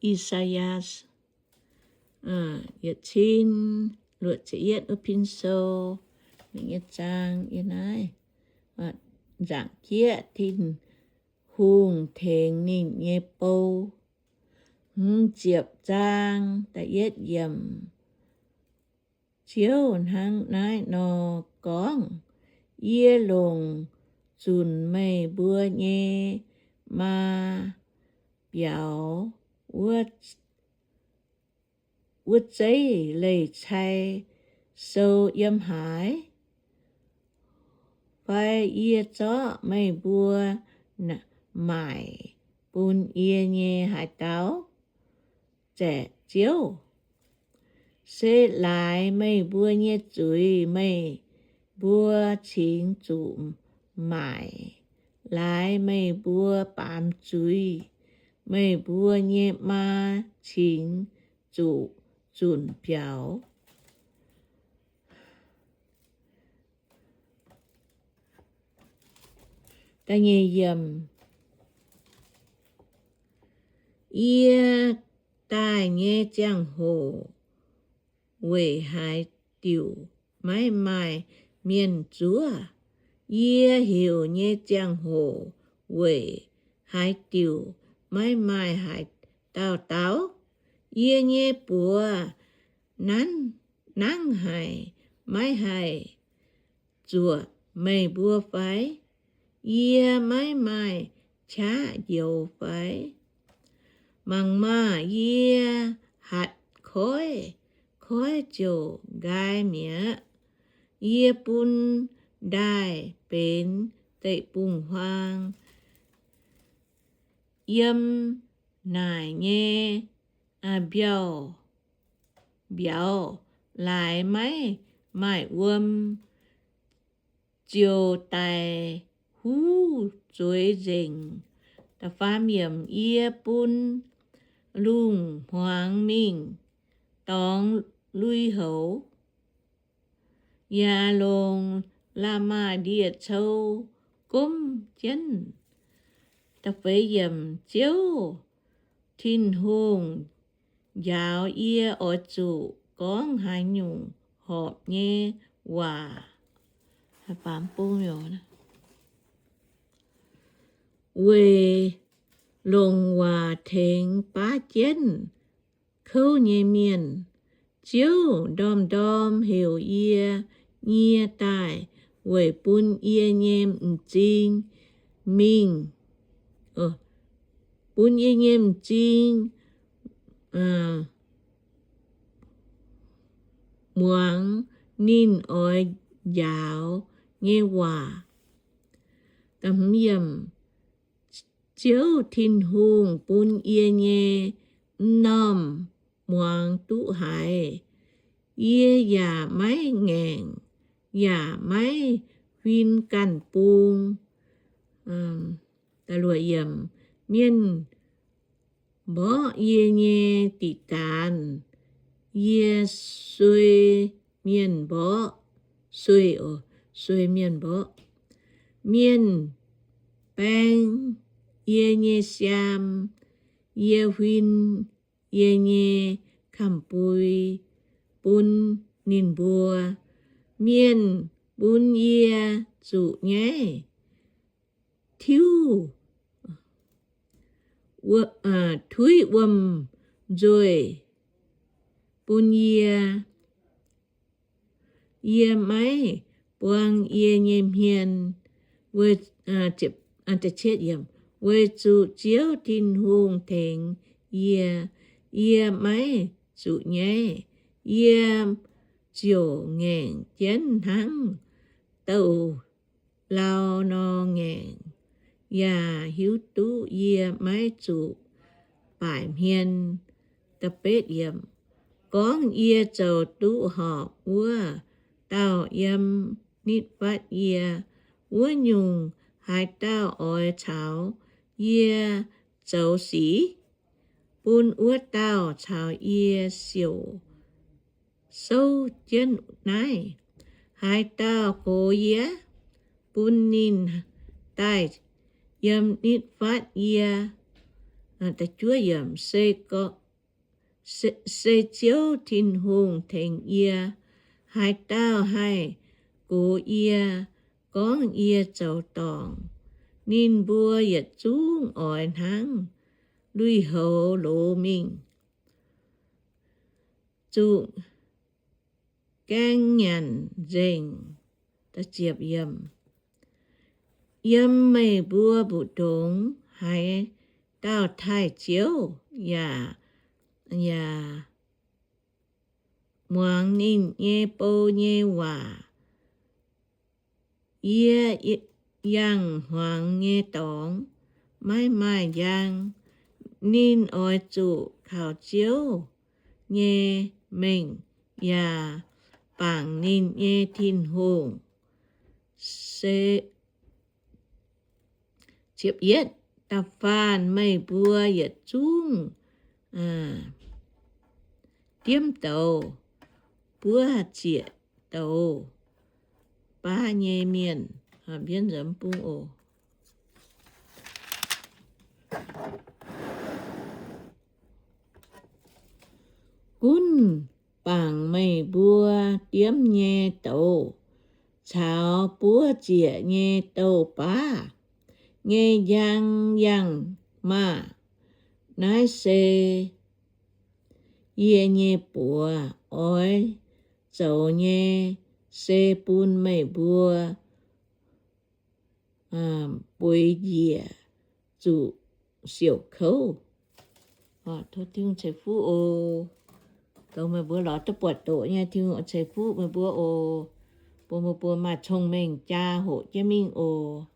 I^saa^yaa yietc cin luoqc ziepc yietv wuov pin sou nyei zaang yiem naaiv. Nzaangc jieqv, Tin-Hungh tengx ninh nyei bou. Hmz ziepc zaang da'yietv yiemc. Ziouv hnangv naaiv nor gorngv, Yie longc zunc meih mbuo nyei maa biaux wuov zeiv leih cai sou yiem haaix? Fai yie zorqv meih mbuo maaic bun yie nyei haaix dauh? Zaeqc Ziouv, se laaix meih mbuo nyei zuiz meih mbuo cingx zuqc maaic. Laaix meih mbuo baamz zuiz, meih mbuo nyei maa cingx zuqc zunc biaux. Yie daaih nyei ziangh hoc weic haaix diuc maiv maaih mienh zuov? Yie heuc nyei ziangh hoc weic haaix diuc maiv maaih haaix dauh dau? Yie nyei buoz nangv haic maiv haih zuoqc meih mbuo fai? Yie maiv maaih qaqv njoux fai? Mangc maah! Yie hatc koiv, koiv ziouc nqaai mi'aqv. Yie bun ndaaih benx deic-bung-huaang. Yiem naaic nyei mbiauh, mbiauz laaix maiv maaih wuom, ziouc daic huv zueiz nzengc. Yie bun lungh hmuangx mingh dorngx lui-houx, yaac longc la'maah ndie-cou gomv jienv. Ziouv Tin-Hungh njaaux yie oix zuqc gorngv haaix nyungc horpc nyei waac? Weic longc waac tengx baav jienv kouv nyei mienh. Ziouv ndorm-ndorm heuc yie nyie daaih weic bun yie nyei m'zing mingh, bun yie nyei m'zing muangx ninh oix njaaux nyei waac. Ziouv Tin-Hungh bun yie nyei m'normh muangx duqv haiz. Yie yaac maiv ngaengc, yaac maiv huin ganh bung. Mienh mborqv yie nyei diqc daanz, yie suei mienh mborqv, suei, suei mienh mborqv. Mienh baeng yie nyei siaam, yie huin yie nyei kamx-bui bun ninh mbuo. Mienh bun yie zuqc nyaiv tiuv, tuiv wuom-nzuih bun yie. Yie maiv buang yie nyei hmien, weic zuqc Ziouv Tin-Hungh tengx yie. Yie maiv zuqc nyaiv, yie ziouc ngaengc jienv hnangv douz-lauh nor ngaengc, yaac hiuv duqv yie maiv zuqc baaic hmien. Gorngv yie zoux duqv horpc wuov dauh yiem nitv fatv yie. Wuov nyungc, haaix dauh oix caux yie zoux sic? Bun wuov dauh caux yie siouc souv jienv naaiv. Haaix dauh gox yie, bun ninh daaih yiem nitv fatv yie. Se, se Ziouv Tin-Hungh tengx yie. Haaix dauh haih gox yie, gorngv yie zoux dorngc, ninh mbuo yietc zungv oix hnangv lui-houx loz mingh, zuqc gaeng nyanc nzengc. Yiem meih mbuo mbu'ndongx haaix dauh taaih Ziouv yaac, yaac muangx ninh nyei bou nyei waac, yie yangh hmuangx nyei dorngx maiv maaih njang. Ninh oix zuqc kaux Ziouv nyei mengh yaac bangc ninh nyei Tin-Hungh. Se Da'faanh meih mbuo yietc zungv diemv douz, buov zieqc douz baav nyei mienh. Gunv bangc meih mbuo diemv nyei douz caux buov zieqc nyei douz baav nyei njang yangh maah! Naaiv se yie nyei buoz. Oix zoux nyei se bun meih mbuo bueix njiec zuqc siouc kouv. Tov Tin-Hungh ceix fuqv oc. Dongh meih mbuo lorz duqv buatc doqc nyei, Tin-Hungh ceix fuqv meih mbuo oc. Bun meih mbuo maaih cong-mengh jaa hoqc jienv mingh oc.